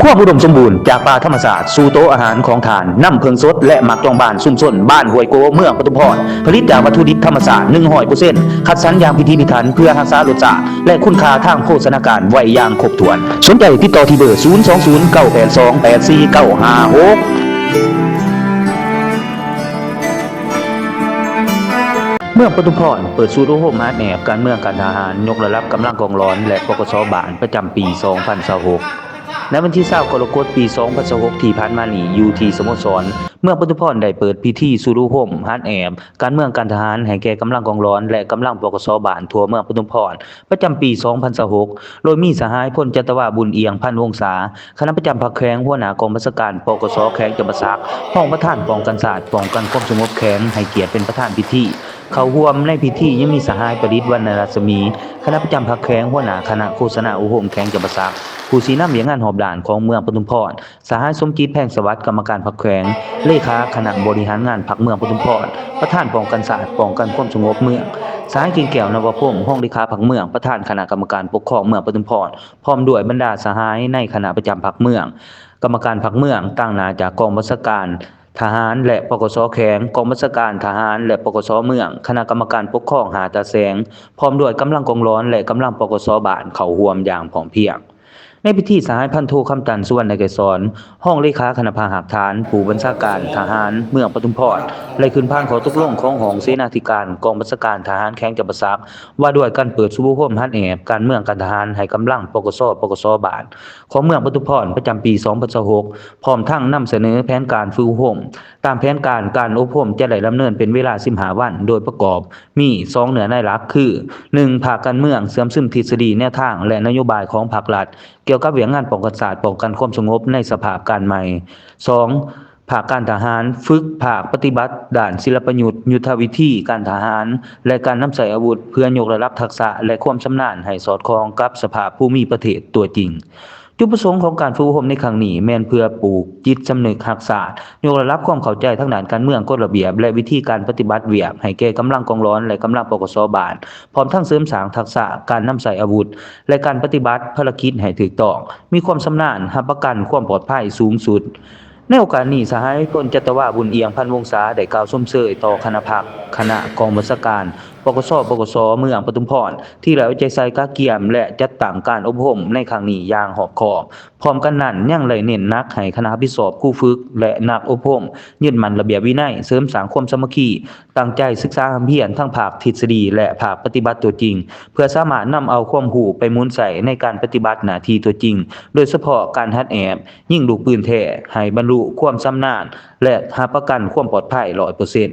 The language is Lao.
ຄວາມອຸດົມສົມບູນຈາກປ່າທຳມະຊາດສູ່ໂຕະອາຫານຂອງທ່ານ, ນ້ຳເຜິ້ງສົດ ແລະ ໝາກຈອງບານຊຸມຊົນບ້ານຫ້ວຍໂກ ເມືອງປະທຸມພອນ, ຜະລິດຈາກວັດຖຸດິບທຳມະຊາດ ໜຶ່ງຮ້ອຍເປີເຊັນ ຄັດສັນຢ່າງພິຖີພິຖັນ ເພື່ອຮັກສາລົດຊາດ ແລະ ຄຸນຄ່າທາງໂພຊະນາການໄວ້ຢ່າງຄົບຖ້ວນ. ສົນໃຈຕິດຕໍ່ທີ່ເບີ ສູນສອງສູນ ເກົ້າແປດສອງ ແປດສີ່ເກົ້າຫ້າຫົກ. ເມືອງປະທຸມພອນ ເປີດສູດອົບຮົມຫັດແອບການເມືອງການທະຫານ ຍົກລະດັບກຳລັງກອງຫຼອນ ແລະ ປກສ ບ້ານ ປະຈຳປີສອງພັນຊາວຫົກ. ໃນວັນທີຊາວ ກໍລະກົດ ປີສອງພັນຊາວຫົກ ທີ່ຜ່ານມານີ້ ຢູ່ທີ່ສະໂມສອນເມືອງປະທຸມພອນ ໄດ້ເປີດພິທີສູດອົບຮົມຫັດແອບການເມືອງການທະຫານ ໃຫ້ແກ່ກຳລັງກອງຫຼອນ ແລະ ກຳລັງ ປກສ ບ້ານ ທົ່ວເມືອງປະທຸມພອນ ປະຈຳປີສອງພັນຊາວຫົກ ໂດຍມີສະຫາຍ ພົນຈັດຕະວາ ບຸນອຽງ ພັນວົງສາ ຄະນະປະຈຳພັກແຂວງ, ຫົວໜ້າກອງບັນຊາການ ປກສ ແຂວງຈຳປາສັກ, ຮອງປະທານປ້ອງກັນຊາດ, ປ້ອງກັນຄວາມສະຫງົບແຂວງ ໃຫ້ກຽດເປັນປະທານພິທີ. ເຂົ້າຮ່ວມໃນພິທີຍັງມີສະຫາຍ ປະດິດ ວັນນະລັດສະໝີ ຄະນະປະຈຳພັກແຂວງ, ຫົວໜ້າຄະນະໂຄສະນາອົບຮົມແຂວງຈຳປາສັກ, ຜູ້ຊີ້ນຳວຽກງານຮອບດ້ານຂອງເມືອງປະທຸມພອນ, ສະຫາຍ ສົມຈິດ ແພງສະຫວັດ ກຳມະການພັກແຂວງ, ເລຂາຄະນະບໍລິຫານງານພັກເມືອງປະທຸມພອນ, ປະທານປ້ອງກັນຊາດ, ປ້ອງກັນຄວາມສະຫງົບເມືອງ, ສະຫາຍ ກິ່ງແກ້ວ ນະວະພົມ ຮອງເລຂາພັກເມືອງ, ປະທານຄະນະກຳມະການປົກຄອງເມືອງປະທຸມພອນ, ພ້ອມດ້ວຍບັນດາສະຫາຍໃນຄະນະປະຈຳພັກເມືອງ, ກຳມະການພັກເມືອງ, ຕາງໜ້າຈາກກອງບັນຊາການ ທະຫານ ແລະ ປກສ ແຂວງ, ກອງບັນຊາການທະຫານ ແລະ ປກສ ເມືອງ, ຄະນະກຳມະການປົກຄອງຫ້າຕາແສງ, ພ້ອມດ້ວຍກຳລັງກອງຫຼອນ ແລະ ກຳລັງ ປກສ ບ້ານ ເຂົ້າຮ່ວມຢ່າງພ້ອມພຽງ. ໃນພິທີ ສະຫາຍ ພັນໂທ ຄຳຕັນ ສຸວັນນະໄກສອນ ຮອງເລຂາຄະນະພາຫາກຖານ ຜູ້ບັນຊາການທະຫານເມືອງປະທຸມພອນ ໄດ້ຂຶ້ນຜ່ານຂໍ້ຕົກລົງຂອງຫ້ອງເສນາທິການກອງບັນຊາການທະຫານແຂວງຈຳປາສັກ ວ່າດ້ວຍການເປີດສູດອົບຮົມຫັດແອບການເມືອງການທະຫານໃຫ້ກຳລັງ ປກສ ປກສ ບ້ານ ຂອງເມືອງປະທຸມພອນ ປະຈຳປີສອງພັນຊາວຫົກ ພ້ອມທັງນຳສະເໜີແຜນການຝຶກອົບຮົມ. ຕາມແຜນການ, ການອົບຮົມຈະໄດ້ດຳເນີນເປັນເວລາສິບຫ້າວັນ ໂດຍປະກອບມີສອງເນື້ອໃນຫຼັກຄື ໜຶ່ງ ພາກການເມືອງເຊື່ອມຊຶມທິດສະດີ, ແນວທາງ ແລະ ນະໂຍບາຍຂອງພາກລັດ ກ່ຽວກັບວຽກງານປ້ອງກັນຊາດ, ປ້ອງກັນຄວາມສະຫງົບໃນສະພາບການໃໝ່. ສອງ ພາກການທະຫານ, ຝຶກພາກປະຕິບັດດ້ານສິລະປະຍຸດ, ຍຸດທະວິທີການທະຫານ ແລະ ການນຳໃຊ້ອາວຸດ ເພື່ອຍົກລະດັບທັກສະ ແລະ ຄວາມຊຳນານໃຫ້ສອດຄ່ອງກັບສະພາບພູມີປະເທດຕົວຈິງ. ຈຸດປະສົງຂອງການຝຶກອົບຮົມໃນຄັ້ງນີ້ ແມ່ນເພື່ອປູກຈິດສຳນຶກຮັກຊາດ, ຍົກລະດັບຄວາມເຂົ້າໃຈທາງດ້ານການເມືອງ, ກົດລະບຽບ ແລະ ວິທີການປະຕິບັດວຽກໃຫ້ແກ່ກຳລັງກອງຫຼອນ ແລະ ກຳລັງ ປກສ ບ້ານ, ພ້ອມທັງເສີມສ້າງທັກສະການນຳໃຊ້ອາວຸດ ແລະ ການປະຕິບັດພາລະກິດໃຫ້ຖືກຕ້ອງ, ມີຄວາມຊຳນານ, ຮັບປະກັນຄວາມປອດໄພສູງສຸດ. ໃນໂອກາດນີ້, ສະຫາຍ ພົນຈັດຕະວາ ບຸນອຽງ ພັນວົງສາ ໄດ້ກ່າວຊົມເຊີຍຕໍ່ຄະນະພັກ, ຄະນະກອງບັນຊາການ ປກສ ປກສ ເມືອງປະທຸມພອນ ທີ່ໄດ້ເອົາໃຈໃສ່ກະກຽມ ແລະ ຈັດຕັ້ງການອົບຮົມໃນຄັ້ງນີ້ຢ່າງຮອບຄອບ. ພ້ອມກັນນັ້ນ, ຍັງໄດ້ເນັ້ນໜັກໃຫ້ຄະນະຮັບຜິດຊອບ, ຄູຝຶກ ແລະ ນັກອົບຮົມ ຍຶດໝັ້ນລະບຽບວິໄນ, ເສີມສ້າງຄວາມສາມັກຄີ, ຕັ້ງໃຈສຶກສາຮ່ຳຮຽນທັງພາກທິດສະດີ ແລະ ພາກປະຕິບັດຕົວຈິງ, ເພື່ອສາມາດນຳເອົາຄວາມຮູ້ໄປໝູນໃຊ້ໃນການປະຕິບັດໜ້າທີ່ຕົວຈິງ, ໂດຍສະເພາະການຫັດແອບຍິງລູກປືນແທ້ ໃຫ້ບັນລຸຄວາມຊຳນານ ແລະ ຮັບປະກັນຄວາມປອດໄພຮ້ອຍເປີເຊັນ.